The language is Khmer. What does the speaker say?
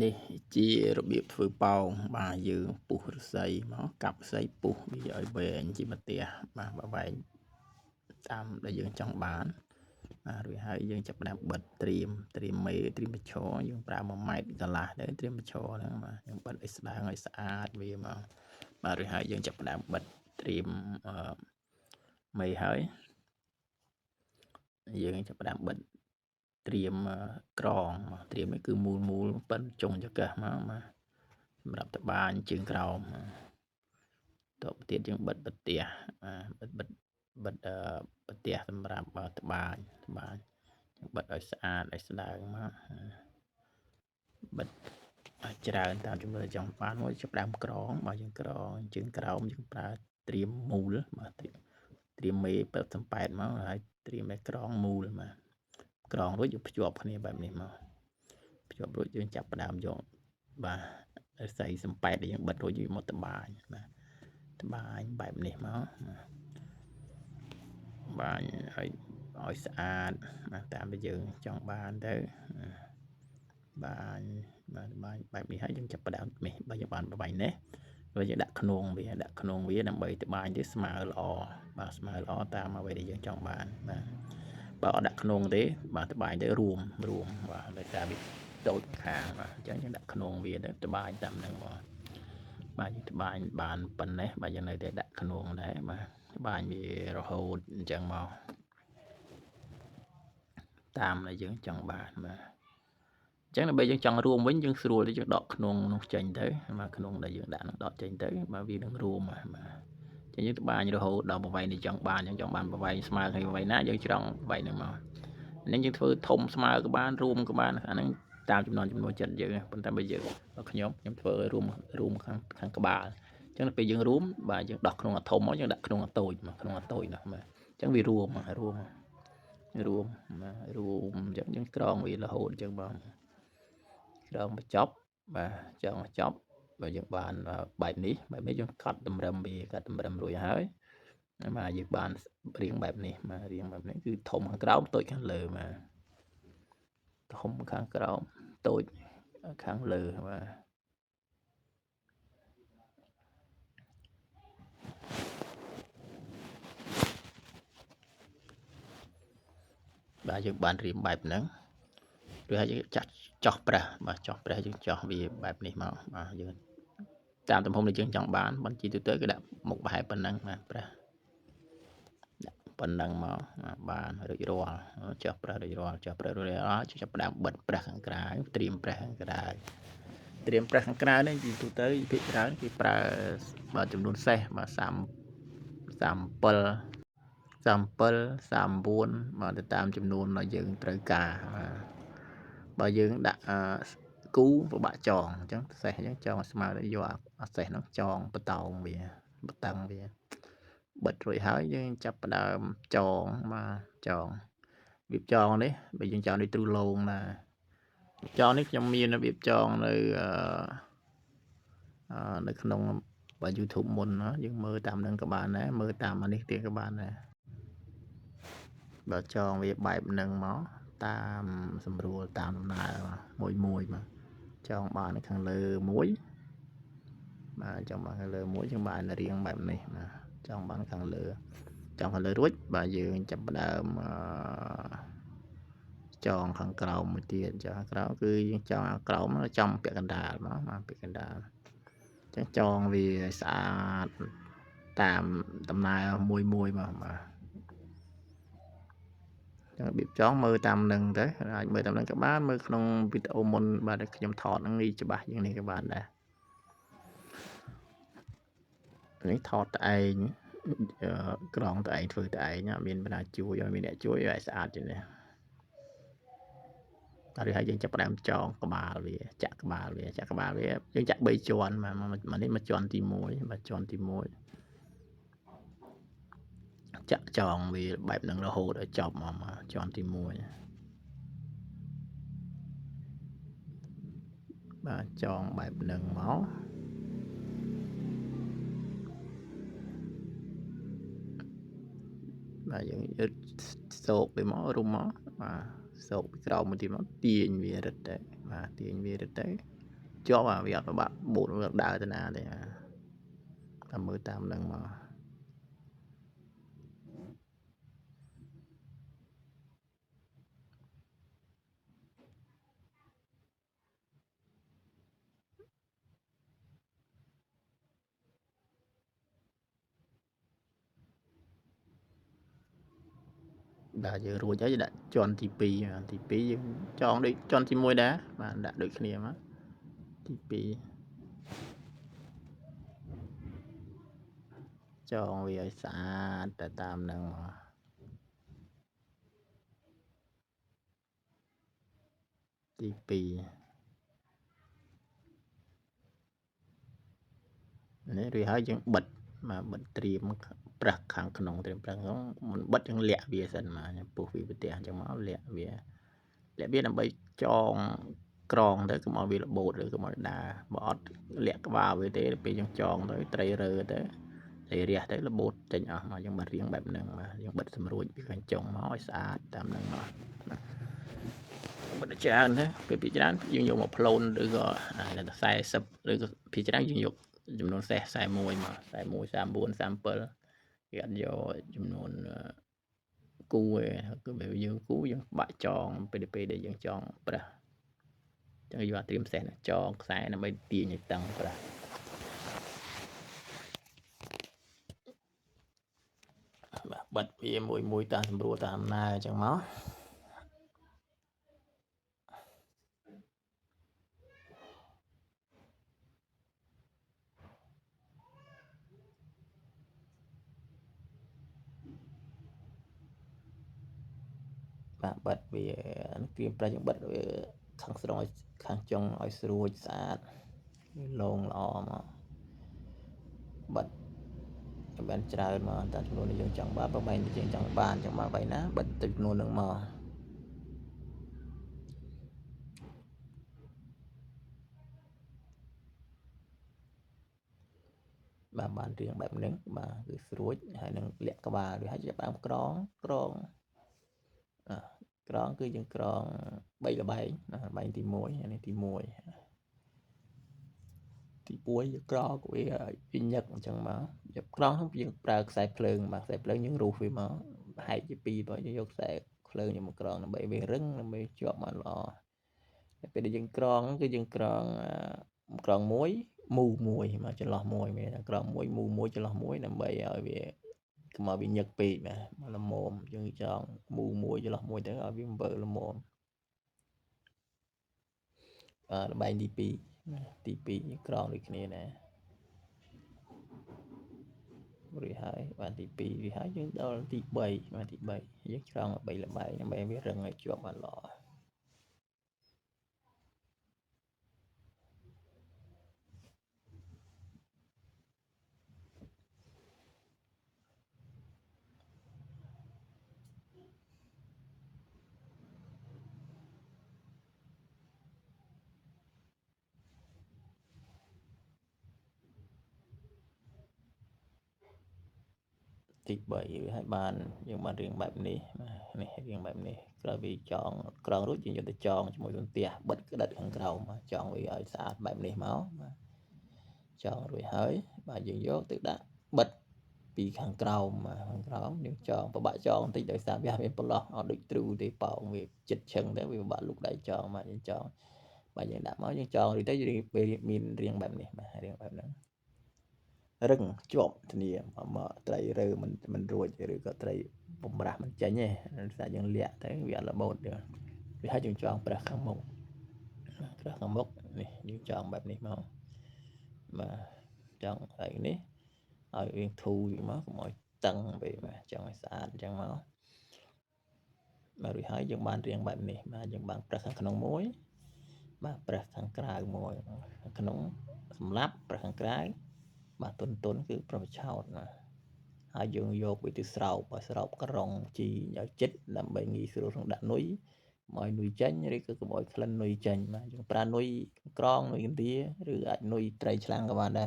នេះជារបៀបធ្វើប៉ោងបាទយើងពុះឫស្សីមកកាប់ឫស្សីពុះវាឲ្យវែងជាម្ទះបាទវែងតាមដែលយើងចង់បានបាទរួចហើយយើងចាប់ផ្ដើមបិទត្រៀមមេត្រៀមបញ្ឈរយើងប្រើ1ម៉ែត្រកន្លះទៅត្រៀមបញ្ឈរហ្នឹងបាទយើងបិទឲ្យស្ដើងឲ្យស្អាតវាមកបាទរួចហើយយើងចាប់ផ្ដើមបិទត្រៀមមេហើយយើងចាប់ផ្ដើមបិទត្រៀមក្រងបាទត្រៀមនេះគឺមូលមូលប៉ិនចុងចង្កឹះមកបាទសម្រាប់ត្បាញជើងក្រោមតទៅទៀតយើងបិទប្រទះបាទបិទបិទប្រទះសម្រាប់ត្បាញបិទឲ្យស្អាតឲ្យស្ដើងមកបិទឲ្យច្រើនតាមចំនួនចង់បានមួយចាប់ដើមក្រងបាទយើងក្រងជើងក្រោមយើងប្រើត្រៀមមូលបាទត្រៀមមេពឹបសំប៉ែតមកហើយត្រៀមឲ្យក្រងមូលបាទក្រងរួចយើងភ្ជាប់គ្នាបែបនេះមកភ្ជាប់រួចយើងចាប់ផ្ដើមយកបាទឫស្សីសំប៉ែតដែលយើងបិទរួចយើងមកត្បាញបាទត្បាញបែបនេះមកបាញឲ្យស្អាតបាទតាមដែលយើងចង់បានទៅបាញបាទបាញបែបនេះហើយយើងចាប់ផ្ដើមនេះបើយើងបានបាញ់នេះហើយយើងដាក់ខ្នងវាដើម្បីត្បាញទៅស្មើល្អបាទស្មើល្អតាមអ្វីដែលយើងចង់បានបាទបើអត់ដាក់ខ្នងទេបាទត្បាញទៅរួមបាទដោយសារវាតូចខាងបាទអញ្ចឹងយើងដាក់ខ្នងវាទៅត្បាញតាមហ្នឹងមកបាទយើងត្បាញបានប៉ុណ្ណេះបាទយើងនៅតែដាក់ខ្នងដែរបាទត្បាញវារហូតអញ្ចឹងមកតាមដែលយើងចង់បានបាទអញ្ចឹងដើម្បីយើងចង់រួមវិញយើងស្រួលយើងដកខ្នងនោះចេញទៅបាទខ្នងដែលយើងដាក់នឹងដកចេញទៅបាទវានឹងរួមបាទអញ្ចឹងយើងត្បាញរហូតដល់ប្រវែងដែលចង់បានយើងចង់បានប្រវែងស្មើគ្នាប្រវែងណាយើងច្រង់ប្រវែងហ្នឹងមកហ្នឹងយើងធ្វើធំស្មើក៏បានរួមក៏បានអាហ្នឹងតាមចំណងចំណូលចិត្តយើងប៉ុន្តែបើយើងខ្ញុំធ្វើឲ្យរួមខាងក្បាលអញ្ចឹងដល់ពេលយើងរួមបាទយើងដោះក្នុងអាធំមកយើងដាក់ក្នុងអាតូចមកក្នុងអាតូចនោះបាទអញ្ចឹងវារួមរួមរួមបាទរួមអញ្ចឹងយើងក្រងវារហូតអញ្ចឹងបងក្រងបញ្ចប់បាទចង់បញ្ចប់បើយើងបានបែបនេះយើងកាត់តម្រឹមវាកាត់តម្រឹមរួចហើយបាទយើងបានរៀងបែបនេះបាទរៀងបែបនេះគឺធំខាងក្រោមតូចខាងលើបាទធំខាងក្រោមតូចខាងលើបាទបាទយើងបានរៀមបែបហ្នឹងឬហើយយើងចាក់ចោះប្រេះបាទចោះប្រេះយើងចោះវាបែបនេះមកបាទយើងតាមទំហំដែលយើងចង់បានបន្ជីទៅគេដាក់មុខប្រហែលប៉ុណ្ណឹងបាទប្រេះដាក់ប៉ុណ្ណឹងមកបានរួចរាល់ចោះប្រេះរួចរាល់ចោះប្រេះរួចរាល់ចាប់ផ្ដើមបិទប្រេះខាងក្រៅត្រៀមប្រេះខាងក្រៅត្រៀមប្រេះខាងក្រៅនេះទីទូទៅភាគច្រើនគេប្រើបាទចំនួនសេះបាទ30 37 37 39បាទទៅតាមចំនួនដែលយើងត្រូវការបាទបើយើងដាក់គូពិបាកចងអញ្ចឹងសេះអញ្ចឹងចងឲ្យស្មើទៅយកអាសេះហ្នឹងចងបតោងវាបតឹងវាបិទរួចហើយយើងចាប់ផ្ដើមចងបាទចងរបៀបចងនេះបើយើងចងដូចទ្រូឡងណាចងនេះខ្ញុំមានរបៀបចងនៅនៅក្នុងបាទ YouTube មុនណាយើងមើលតាមនឹងក៏បានដែរមើលតាមអានេះទៀតក៏បានដែរបើចងវាបែបនឹងមកតាមសម្រួលតាមដំណើរមួយមួយមកចងបាននៅខាងលើមួយបាទចងបានខាងលើមួយយើងបានរៀងបែបនេះបាទចងបានខាងលើចងខាងលើរួចបាទយើងចាប់ផ្ដើមចងខាងក្រោមមួយទៀតចងខាងក្រោមគឺយើងចងខាងក្រោមចំពាក់កណ្ដាលមកបាទពាក់កណ្ដាលអញ្ចឹងចងវាឲ្យស្អាតតាមដំណើរមួយមួយមកបាទចឹងរបៀបចងមើលតាមនឹងទៅអាចមើលតាមនឹងក៏បានមើលក្នុងវីដេអូមុនបាទដែលខ្ញុំថតហ្នឹងងាយច្បាស់ជាងនេះក៏បានដែរនេះថតតែឯងក្រងតែឯងធ្វើតែឯងអត់មានបណ្ណាជួយឲ្យមានអ្នកជួយឲ្យស្អាតជាងនេះដល់ហើយយើងចាប់ផ្ដើមចងក្បាលវាចាក់ក្បាលវាចាក់ក្បាលវាយើងចាក់3ជាន់បាទនេះមកជាន់ទី1បាទជាន់ទី1ចាក់ចងវាបែបហ្នឹងរហូតឲ្យចប់មកជាន់ទី1បាទចងបែបហ្នឹងមកបាទយើងរឹតសោកវាមករំមកបាទសោកពីក្រោមមួយទៀតមកទាញវារឹតទៅបាទទាញវារឹតទៅ ជាប់វាអត់ពិបាកបូតវាដើរទៅណាទេតាមមើលតាមនឹងមកបាទយើងរួចហើយដាក់ជាន់ទី2ទី2យើងចងដូចជាន់ទី1ដែរបាទដាក់ដូចគ្នាមកទី2ចងវាឲ្យស្អាតទៅតាមនឹងមកទី2នេះរួចហើយយើងបិទបាទបិទត្រៀមប្រាស់ខាងក្នុងត្រៀមប្រាស់ក្នុងមុនបិទយើងលាក់វាសិនមកពុះវាប្រទះអញ្ចឹងមកលាក់វាដើម្បីចងក្រងទៅកុំឲ្យវារបូតឬកុំឲ្យដើរបើអត់លាក់ក្បាលវាទេពេលយើងចងទៅត្រីរើទៅត្រីរះទៅរបូតចេញអស់មកយើងបាត់រៀងបែបហ្នឹងបាទយើងបិទស្រួចពីខាងចុងមកឲ្យស្អាតតាមហ្នឹងមកបិទច្រើនណាពេលពីច្រើនយើងយកមកផ្លូនឬក៏40ឬក៏ពីច្រើនយើងយកចំនួនសេះ41មក41 34 37គេអត់យកចំនួនគូទេគឺបើយើងគូយើងបាក់ចងពេលដែលយើងចងប្រាស់ចឹងយកអាត្រៀមសេះចងខ្សែដើម្បីទាញឲ្យតឹងប្រាស់បាទបិទវាមួយមួយតាមសម្រួលតាមណែអញ្ចឹងមកបាទបិទវាត្រៀមប្រាស់យើងបិទវាខាងស្រុងឲ្យខាងចុងឲ្យស្រួចស្អាតលងល្អមកបិទបានច្រើនមកតាមចំនួនដែលយើងចង់បានប្រហែលយើងចង់បានចង់បានបែបណាបិទទៅចំនួននឹងមកបាទបានរៀងបែបហ្នឹងបាទគឺស្រួចហើយនឹងលាក់ក្បាលវាហើយចាប់ដើមក្រងក្រងក្រងគឺយើងក្រង3ល្បែងល្បែងទី1នេះទី1ទី1យើងក្រងវាវាញឹកអញ្ចឹងមកយកក្រងយើងប្រើខ្សែភ្លើងបាទខ្សែភ្លើងយើងរុះវាមកហែកជា2បើយើងយកខ្សែភ្លើងយកមកក្រងដើម្បីវារឹងដើម្បីជាប់បានល្អតែពេលដែលយើងក្រងគឺយើងក្រងក្រងមួយមូមួយមកចន្លោះមួយមានថាក្រងមួយមូមួយចន្លោះមួយដើម្បីឲ្យវាកុំឲ្យវាញឹកពេកបាទល្មមយើងចង់មូមួយចន្លោះមួយទៅឲ្យវាវើល្មមល្បែងទី2ទី2ក្រងដូចគ្នាដែររួចហើយបានទី2រួចហើយយើងដល់ទី3បានទី3យើងក្រង3ល្បែងដើម្បីវារឹងឲ្យជាប់បានល្អទី3វាឲ្យបានយើងបានរៀងបែបនេះបាទនេះរៀងបែបនេះក្រោយវាចងក្រងរួចយើងយកទៅចងជាមួយសន្ទះបិទក្តិតខាងក្រោមចងវាឲ្យស្អាតបែបនេះមកបាទចងរួចហើយបាទយើងយកទៅដាក់បិទពីខាងក្រោមបាទខាងក្រោមយើងចងពិបាកចងបន្តិចដោយសារវាមានប្រឡោះអត់ដូចទ្រូទេប៉ោងវាចិត្តឈឹងទៅវាពិបាកលូកដៃចងបាទយើងចងបាទយើងដាក់មកយើងចងរួចទៅវាមានរៀងបែបនេះបាទរៀងបែបហ្នឹងរឹងជាប់ធានាមកត្រីរើមិនរួចឬក៏ត្រីបំរាស់មិនចេញទេដោយសារយើងលាក់ទៅវាអត់របូតទេវាឲ្យយើងចងប្រាស់ខាងមុខប្រាស់ខាងមុខនេះយើងចងបែបនេះមកបាទចងកន្លែងនេះឲ្យវាធូរមកកុំឲ្យតឹងពេកបាទចង់ឲ្យស្អាតអញ្ចឹងមកបាទរួចហើយយើងបានរៀងបែបនេះបាទយើងបានប្រាស់ខាងក្នុងមួយបាទប្រាស់ខាងក្រៅមួយខាងក្នុងសម្រាប់ប្រាស់ខាងក្រៅបាទទុនទុនគឺប្រឆោតណាហើយយើងយកវាទៅស្រោបឲ្យស្រោបក្រុងជីឲ្យចិត្តដើម្បីងាយស្រួលក្នុងដាក់នុយមកឲ្យនុយចេញឬក៏កុំឲ្យក្លិននុយចេញបាទយើងប្រើនុយក្រងនុយឥណ្ឌាឬអាចនុយត្រីឆ្លាំងក៏បានដែរ